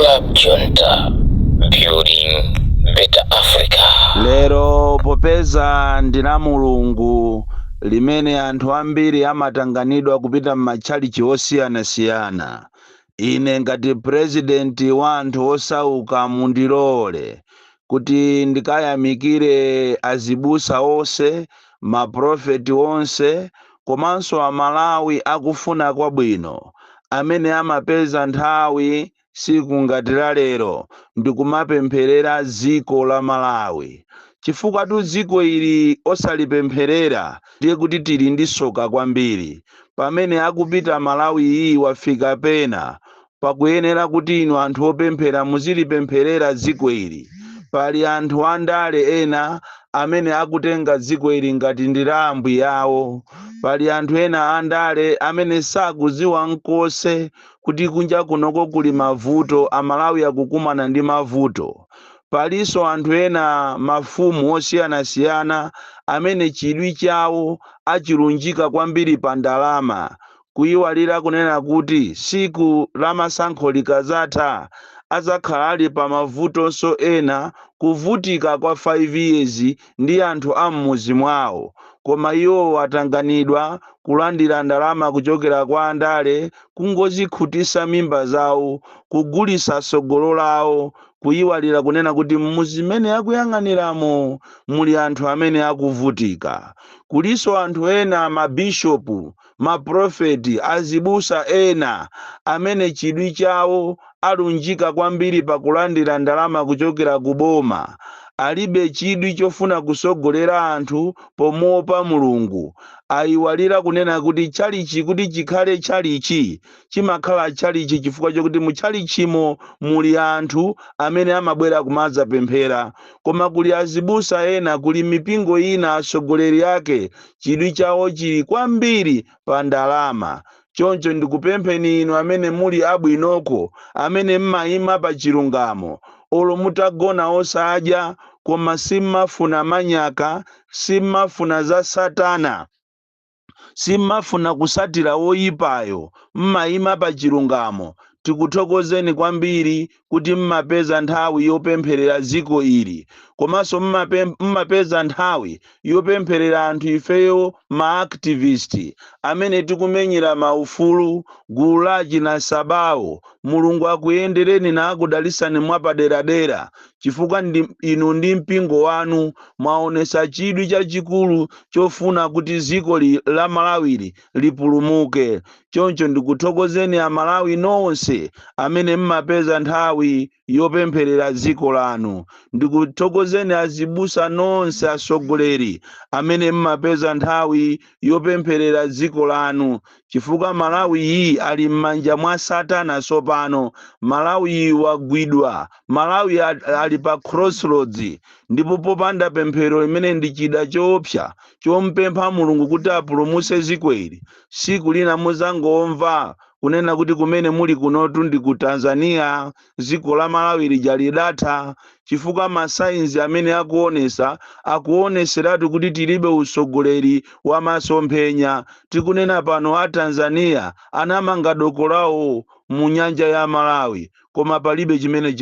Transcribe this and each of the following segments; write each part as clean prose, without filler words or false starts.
Club Junta, building better Africa. Lero popeza ndi la Mulungu limene anthu ambiri amatanganidwa kupita m'matchalichi osiyanasiyana, ine ngati purezidenti wa anthu osauka mundilole kuti ndikayamikire azibusa onse, maprofeti onse, komanso Amalawi akufuna kwabwino amene amapeza nthawi siku ngati la lero ndikumapempherera dziko la Malawi, chifukwa tu dziko ili osalipempherera ndiye kuti tili ndi soka kwambiri. Pamene akupita Malawi iyi wafika pena pakuyenera kuti inu anthu opemphera muzilipempherera dziko ili. Pali anthu andale ena amene akutenga dziko ili ngati ndi la ambuye awo. Pali anthu ena andale amene sakudziwa nkose kuti kunja kunoko kuli mavuto, Amalawi akukumana ndi mavuto. Palinso anthu ena, mafumu osiyanasiyana, amene chidwi chawo achilunjika kwambiri pa ndalama, kuyiwalira kunena kuti siku la masankho likazatha azakhala ali pa mavutonso ena, kuvutika kwa 5 years ndi anthu a m'muzi mwawo, koma iwo atanganidwa kulandira ndalama kuchokera kwa andale, kungozikhutisa mimba zawo, kugulisa tsogolo lawo, kuyiwalira kunena kuti mmuzi mmene akuyang'aniramo muli anthu amene akuvutika. Kuliso anthu ena, mabishopu, maprofeti, azibusa ena amene chidwi chawo alunjika kwambiri pakulandira ndalama kuchokera ku boma, alibe chidwi chofuna kusogolera anthu pomuopa Mulungu. Ayiwalira kunena kuti chalichi kuti chikhale chalichi chimakhala chalichi chifukwa chokuti muchalichimo muli anthu amene amabwera kumadzapemphera. Koma kuli azibusa ena, kuli mipingo ina, atsogoleri ake chidwi chawo chili kwambiri pa ndalama. Choncho ndikupempheni inu amene muli abwinoko, amene mmayima pa chilungamo, olo mutagona osadya, koma simmafuna manyaka, simmafuna za satana, simmafuna kusatira woyipayo, mmayima pa chilungamo, tikuthokozeni kwambiri kuti mmapeza nthawi yopempherera dziko ili, komanso mmapeza nthawi yopempherera anthu ifeyo ma activist amene tikumenyera maufulu, gulu la chinasabawo. Mulungu akuyendereni na akudalisani mwapaderadera, chifukwa ndi inu ndi mpingo wanu mwaonesa chidwi chachikulu chofuna kuti dziko la Malawili lipulumuke. Choncho ndikuthokozeni Amalawi nonse amene mmapeza nthawi yopempherera dziko lanu. Ndikuthokozeni azibusa nonse, atsogoleri amene mmapeza nthawi yopempherera dziko lanu, chifukwa Malawi iyi ali m'manja mwa satana. Tsopano Malawi iyi wagwidwa, Malawi ali pa crossroads, ndipo popanda pemphero limene ndi chida choopsa chompempha Mulungu kuti apulumutse dziko ili, siku lina muzangomva kunena kuti kumene muli kunotu ndi ku Tanzania, dziko la Malawi lija lidatha, chifukwa ma signs amene akuonesa akuoneseratu kuti tilibe usogoleri wa masomphenya. Tikunena pano a Tanzania anamanga doko lawo mu nyanja ya Malawi, koma palibe chimene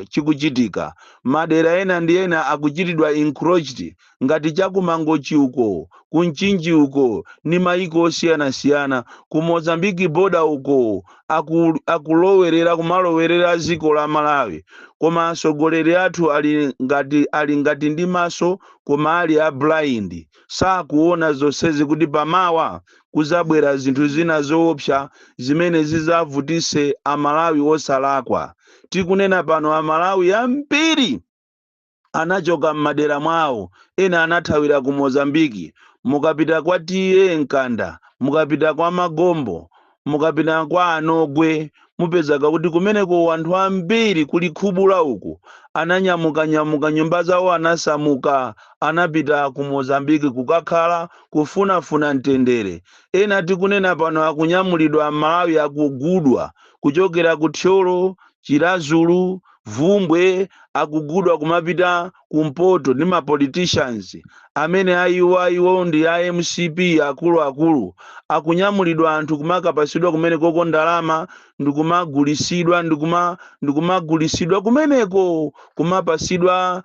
chikuchitika. Madera ena ndi ena akuchitidwa encroached, ngati chakumangochi uko, kuMchinji uko, ndi mayiko osiyanasiyana, ku Mozambiki border uko, akulowerera kumalowerera dziko la Malawi, koma atsogoleri athu ali ngati ndi maso koma ali a blind, sakuona zonsezi kuti pamawa kuzabwera zinthu zina zoopsa zimene zizavutise Amalawi osalakwa. Tikunena pano Amalawi ambiri anachoka m'madera mwawo, ena anathawira ku Mozambiki. Mukapita kwa T/A Mkanda, mukapita kwa Magombo, mukapita kwa Anogwe, mupezaka kuti kumeneko anthu ambiri kuli khubula uku ananyamukanyamuka, nyumba zawo anasamuka, anapita ku Mozambiki kukakhala kufunafuna mtendere. Ena tikunena pano akunyamulidwa, Malawi akugudwa kuchokera ku Thyolo, Chiradzulu, Vumbwe. Akugudwa kumapita kumpoto ndi ma politicians amene ayiwo ndi a MCP akuluakulu. Akunyamulidwa anthu kumakapasidwa kumene koko ndalama, ndikumagulisidwa, ndikumagulisidwa kumeneko, kumapasidwa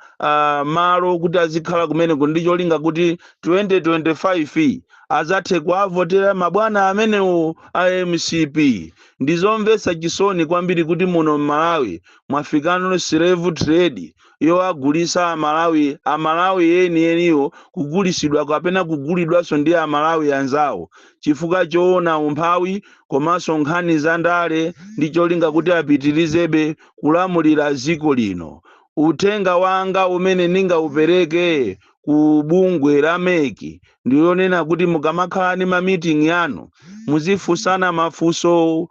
malo kuti azikhala kumeneko, ndi cholinga kuti 2025 azathe kuavotera mabwana amenewo a MCP. Ndizomvetsa chisoni kwambiri kuti muno mMalawi mwafikano slave trade yoagulisa Amalawi, Amalawi enieniwo kugulisidwa kapena kugulidwanso ndi Amalawi anzawo chifukwa choona umphawi komanso nkhani za ndale, ndi cholinga kuti apitirizebe kulamulira dziko lino. Uthenga wanga umene ndingaupereke ku bungwe la MEC ndiyonena kuti mukamakhala ndi ma meeting yanu, muzifunsana mafunso: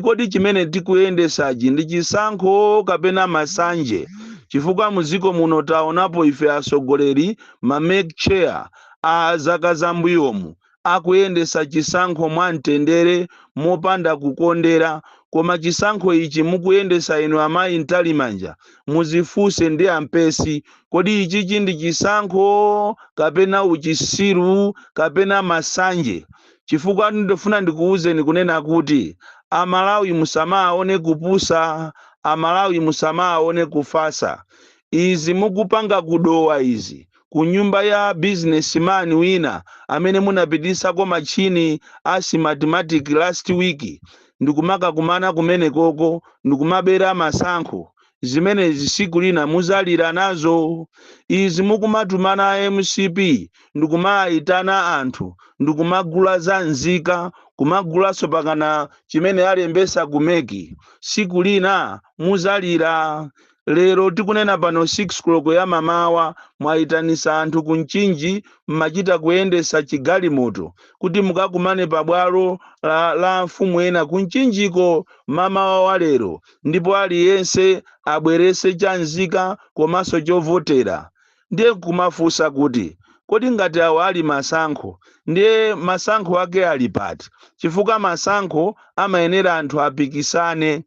kodi chimene tikuyendesachi ndi chisankho kapena masanje? Chifukwa muziko muno taonapo ife atsogoleri, ma MEC chair a zaka zambuyomu, akuyendesa chisankho mwamtendere, mopanda kukondera. Koma chisankho ichi mukuyendesa inu, amayi Mtalimanja, muzifunse ndi ampesi, kodi ichichi ndi chisankho kapena uchisiru kapena masanje? Chifukwa ndifuna ndikuwuzeni kunena kuti Amalawi musamaone kupusa, Amalawi musamaone kufasa. Izi mukupanga kudowa izi, ku nyumba ya businessman wina amene munapitisako machine a Smartmatic last week, ndikumakakumana kumene koko ndikumabera masankho, zimenezi siku lina muzalira nazo. Izi mukumatumana a MCP ndikumayitana anthu, ndikumagula za nzika, kumagulanso pakana chimene alembesa ku MEC, siku lina muzalira. Lero tikunena pano, 6 koloko ya mamawa, mwayitanisa anthu ku Mchinji, mmachita kuyendesa chigalimoto kuti mukakumane pabwalo la mfumu ena ku Mchinjiko mamawa wa lero, ndipo aliyense abwerese chanzika komanso chovotera. Ndiye kumafunsa kuti, kodi ngati awo ali masankho, ndiye masankho ake ali pati? Chifukwa masankho amayenera anthu apikisane,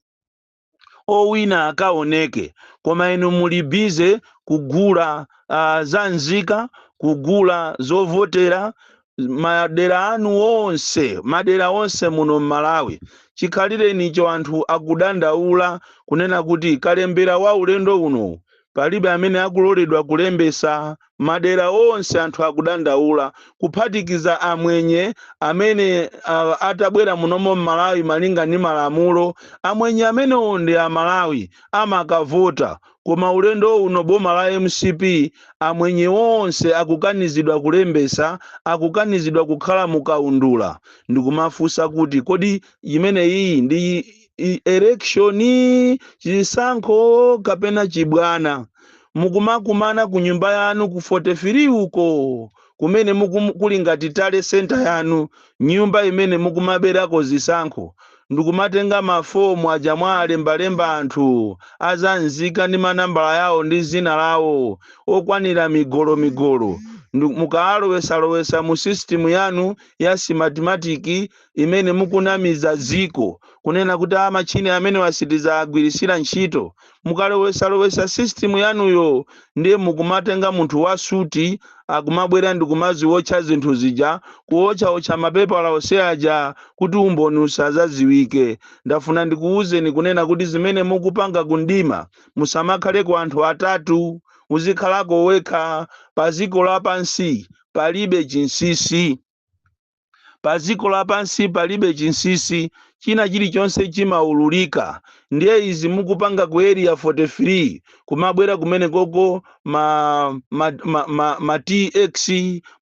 owina akaoneke. Koma inu muli busy kugula za nzika, kugula zovotera madera anu onse, madera onse muno mMalawi. Chikhalirenicho anthu akudandaula kunena kuti kalembera wa ulendo uno palibe amene akuloledwa kulembesa. Madera onse anthu akudandaula, kuphatikiza amwenye amene atabwera munomo mMalawi malinga ndi malamulo. Amwenye amenewo ndi Amalawi, amakavota. Koma ulendo uno boma la MCP, amwenye onse akukanizidwa kulembesa, akukanizidwa kukhala mukaundula. Ndikumafunsa kuti, kodi imene iyi ndi election, chisankho kapena chibwana? Mukumakumana ku nyumba yanu ku 43 uko, kumene kuli ngati tally center yanu, nyumba imene mukumaberako zisankho, ndikumatenga mafomu aja mwalembalemba anthu azanzika ndi manambala yawo ndi zina lawo okwanira migolo migolo, mukalowetsalowetsa mu system yanu ya Smartmatic imene mukunamiza dziko kunena kuti a machine amene wasitizagwirisira ntchito. Mukalowetsalowetsa system yanuyo, ndiye mukumatenga munthu wa suti akumabwera ndikumaziwotcha zinthu zija, kuwotchawotcha mapepala onse aja kuti umboni usazaziwike. Ndafuna ndikuwuzeni kunena kuti zimene mukupanga kundima, musamakhaleko anthu atatu, muzikhalako wekha. Pa dziko lapansi palibe chinsinsi, pa dziko lapansi palibe chinsinsi, china chilichonse chimaululika. Ndiye izi mukupanga ku Area 43, kumabwera kumene koko ma TX,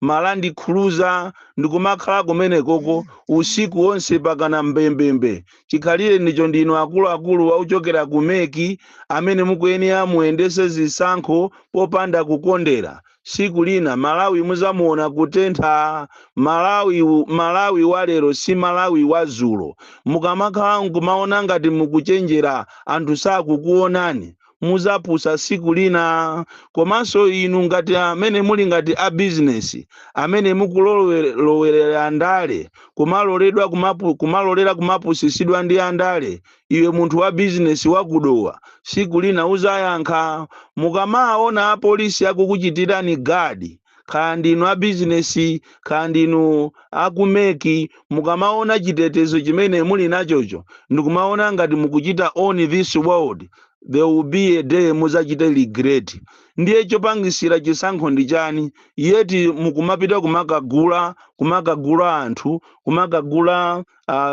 ma Land Cruiser, ndikumakhala kumene koko usiku wonse pakana mbembembe. Chikhalire ndicho ndinu akuluakulu auchokera ku MEC amene mukuyenera muyendese zisankho popanda kukondera, siku lina Malawi muzamuona kutentha. Malawi, Malawi wa lero si Malawi wa zulo. Mukamakhala nkumaona ngati mukuchenjera, anthu sakukuonani. Muzapusa siku lina. Komanso inu ngati amene muli ngati a business, amene mukulowerera andale, kumaloledwa kumalolera kumapusisidwa ndi andale, iwe munthu wa bizinesi wakudowa, siku lina uzayankha. Mukamaona apolisi akukuchitirani guard, kaya ndinu a bizinesi, kaya ndinu aku MEC, mukamaona chitetezo chimene muli nachocho ndikumaona ngati mukuchita own this world, there will be a day muzachite regret. Ndiye chopangisira chisankho ndi chani, yet mukumapita kumakagula anthu, kumakagula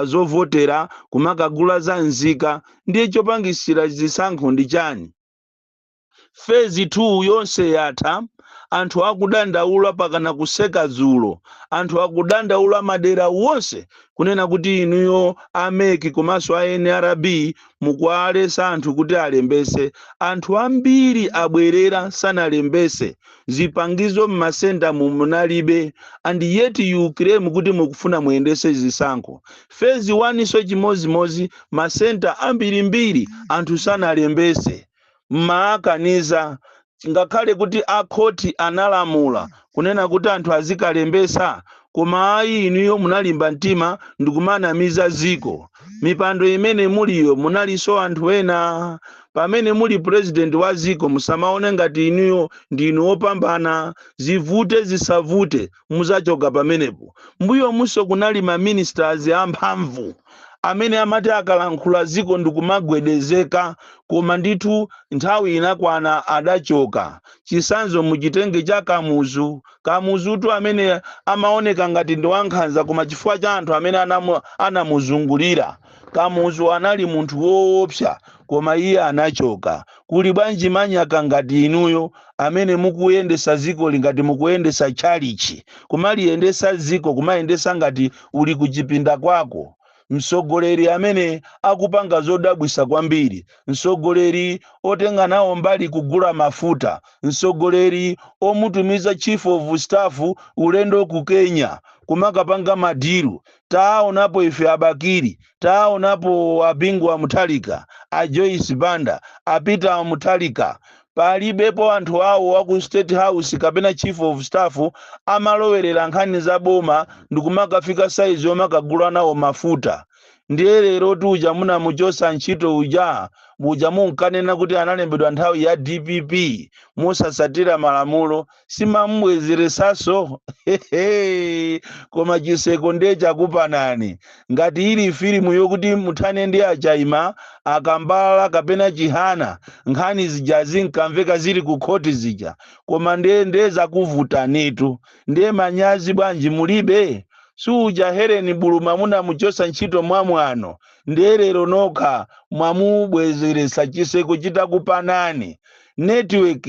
zovotera, kumakagula za nzika? Ndiye chopangisira zisankho ndi chani? Phase 2 yonse yatha, anthu akudandaula pakana kuseka dzulo. Anthu akudandaula madera wonse kunena kuti inuyo a MEC komanso a NRB mukuwalesa anthu kuti alembese. Anthu ambiri abwerera, sanalembese. Zipangizo m'masenta munalibe, and yet you claim kuti mukufuna muyendese zisankho. Phase 1 so chimozimozi, masenta ambirimbiri anthu sanalembese, mmaakaniza ngakhale kuti akhoti analamula kunena kuti anthu azikalembesa. Koma ayi, inuyo munalimba mtima ndikumanamiza ziko. Mipando imene muliyo munalinso anthu ena. Pamene muli president wa ziko, musamaone ngati inuyo ndinu wopambana. Zivute zisavute, muzachoka pamenepo. Mbuyo muso kunali ma ministers amphamvu amene amati akalankhula ziko ndikumagwedezeka, koma ndithu nthawi inakwana, adachoka. Chisanzo muchitenge cha Kamuzu. Kamuzutu amene amaoneka ngati ndi wankhanza, koma chifukwa cha anthu amene anamuzungulira, Kamuzu anali munthu woopsa, koma iye anachoka. Kuli bwanji manyaka ngati inuyo amene mukuyendesa ziko ngati mukuyendesa chalichi, kumaliyendesa ziko, kumayendesa ngati uli kuchipinda kwako? Mtsogoleri amene akupanga zodabwisa kwambiri, mtsogoleri otenga nawo mbali kugula mafuta, mtsogoleri omutumiza chief of staff ulendo ku Kenya kumakapanga ma deal. Taonapo ife abakiri, taonapo abingu wa Muthalika, a Joyce Banda, a Peter Muthalika, palibepo anthu awo aku State House kapena chief of staff amalowerera nkhani za boma ndikumakafika saizi yomakagula nawo mafuta. Ndiye lero uja munamuchosa ntchito uja, uja munkanena kuti analembedwa nthawi ya DPP mosasatira malamulo, simamubwezeresaso. Koma chiseko ndiye chakupanani. Ngati ili filimu yokuti muthane ndi achaima akambala kapena Chihana, nkhani zija zinkamveka zili ku khoti zija, koma ndiye zakuvutanitu. Ndiye manyazi bwanji mulibe? Suja Helen Buluma munamuchosa ntchito mwamwano, ndiye lero nokha mwamubwezeresa, chiseko chitakupanani. Network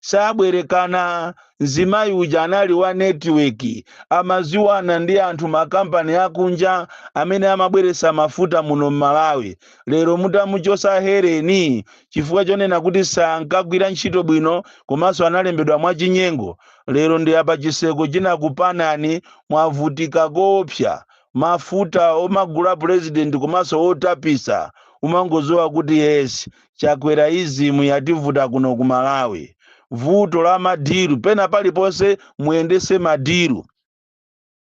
sabwerekana. Mzimayi uja anali wa network, amaziwana ndi anthu, makampani akunja amene amabweresa mafuta muno m'Malawi. Lero mutamuchosa Hereni chifukwa chonena kuti sankagwira ntchito bwino komanso analembedwa mwachinyengo, lero ndi apa chiseko chinakupanani, mwavutika koopsa. Mafuta omagula president komanso otapisa, umangozowa kuti yes, Chakwera izimu yativuta kuno ku Malawi. Vuto la ma deal, pena paliponse muyendese ma deal.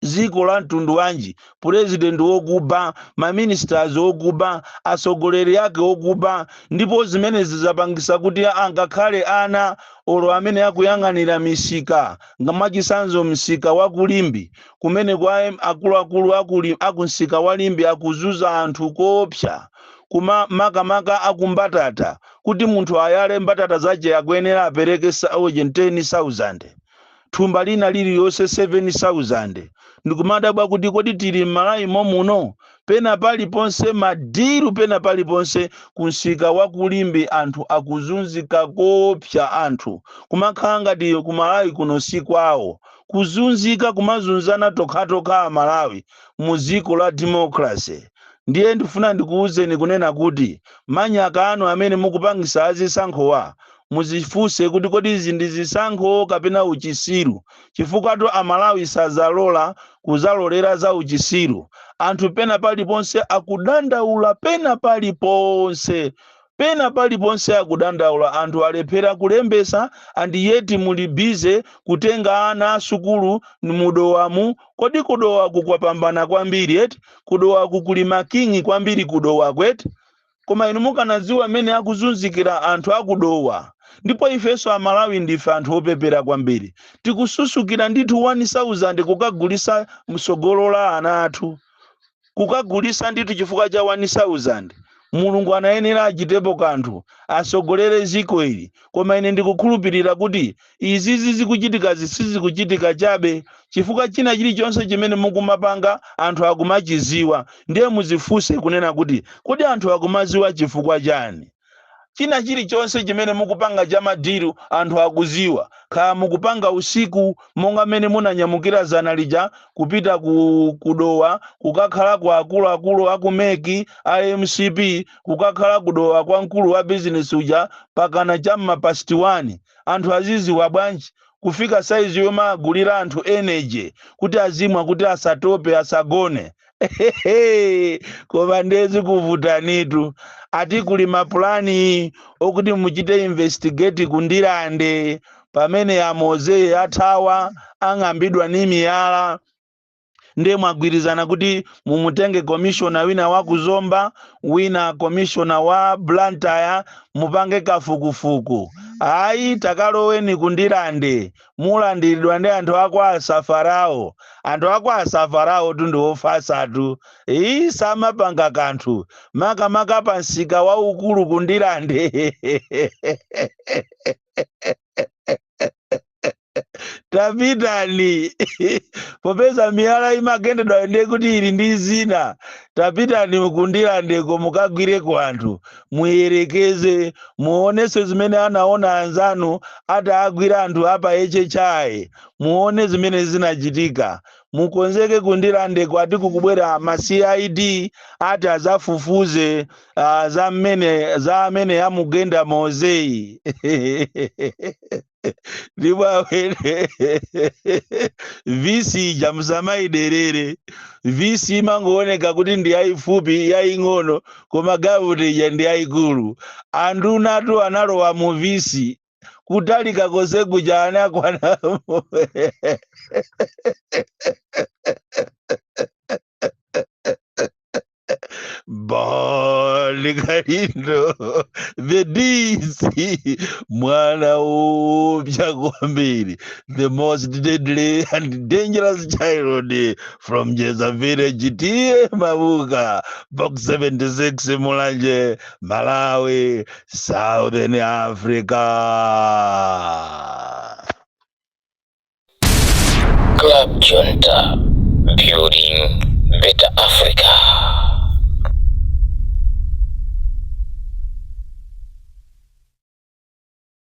Dziko la mtundu wanji? Purezidenti wokuba, ma ministers okuba, atsogoleri ake okuba. Ndipo zimenezi zapangisa kuti angakhale ana olo amene akuyang'anira misika, ngamachisanzo msika wa kulimbi kumene kwa akuluakulu akumsika wa Limbi akuzuza anthu koopsa, kuma makamaka akumbatata, kuti munthu ayale mbatata zace akuyenera apereke 10,000, thumba lina lililonse 7,000. Ndikumadabwa kuti kodi tili m'Malawi momuno? Pena paliponse ma deal, pena paliponse. Kunsika wa kulimbi anthu akuzunzika koopsa, anthu kumakhala ngati kumalawi kuno si kwawo, kuzunzika, kumazunzana tokhatokha Amalawi mu dziko la democracy. Ndiye ndifuna ndikuwuzeni kunena kuti manyaka anu amene mukupangisa azisankhowa, muzifunse kuti kodi izi ndi zisankho kapena uchisiru? Chifukwa Amalawi sazalola kuzalolera za uchisiru. Anthu pena paliponse akudandaula, pena paliponse. Pena paliponse akudandaula, anthu alephera kulembesa, and yet muli busy kutenga ana asukulu mudowamu. Kodi kudowaku kwapambana kwambiri eti? Kudowaku kuli makingi kwambiri kudowaku eti? Koma inu mukanadziwa mmene akuzunzikira anthu akudowa. Ndipo ifenso Amalawi ndife anthu opepera kwambiri. Tikususukira ndithu 1000 kukagulisa msogolo la ana athu, kukagulisa ndithu chifukwa cha 1000. Mulungu anayenera achitepo kanthu, asogolere ziko ili. Koma ine ndikukhulupirira kuti izizi zikuchitika zisizikuchitika chabe, chifukwa china chilichonse chimene mukumapanga anthu akumachiziwa. Ndiye muzifunse kunena kuti, kodi anthu akumaziwa chifukwa chani? China chilichonse chimene mukupanga cha madiru anthu akuziwa, kaya mukupanga usiku monga mmene munanyamukira zana lija kupita ku kudowa kukakhala ku akuluakulu aku MEC a MCP, kukakhala kudowa kwa mkulu wa bizinesi uja pakana cham'ma past 1, anthu aziziwa bwanji? Kufika saizi yomagulira anthu energy kuti azimwa kuti asatope, asagone. Koma ndezi kuvutanitu. Ati kuli mapulani okuti muchite investigate kundilande pamene amoze athawa, ang'ambidwa ni miyala. Ndiye mwagwirizana kuti mumutenge commissioner wina wa kuzomba, wina commissioner wa Blantyre, mupange kafukufuku. Ayi, takaloweni kundilande, mulandiridwa ndi anthu ako asafarawo. Anthu ako asafarawo tu ndi ofasatu, iyi samapanga kanthu, makamaka pa msika waukulu kundilande. Tapitani, popeza miyala imagendedwa ndiye kuti ili ndi zina. Tapitani kundilandeko, mukagwireko anthu, muyerekeze, muonese zimene anaona anzanu atagwira anthu apa HHI, muone zimene zinachitika. Mukonzeke kundilandeko, ati kukubwera ma CID, ati azafufuze za amene amugenda Mozei. Ndipo awene visi ija musamayiderere. Visi imangooneka kuti ndi yayifupi, yaying'ono, koma galimoto ija ndi yayikulu. Andunatu analowa mu visi, kutalika konse kuja anakwanamo. Bon Kalindo the DC, mwana upya kwambiri, the most deadly and dangerous child from Jeza village, T/A Mabuka, Box 76, Mulanje, Malawi, Southern Africa. Club Junta, building better Africa.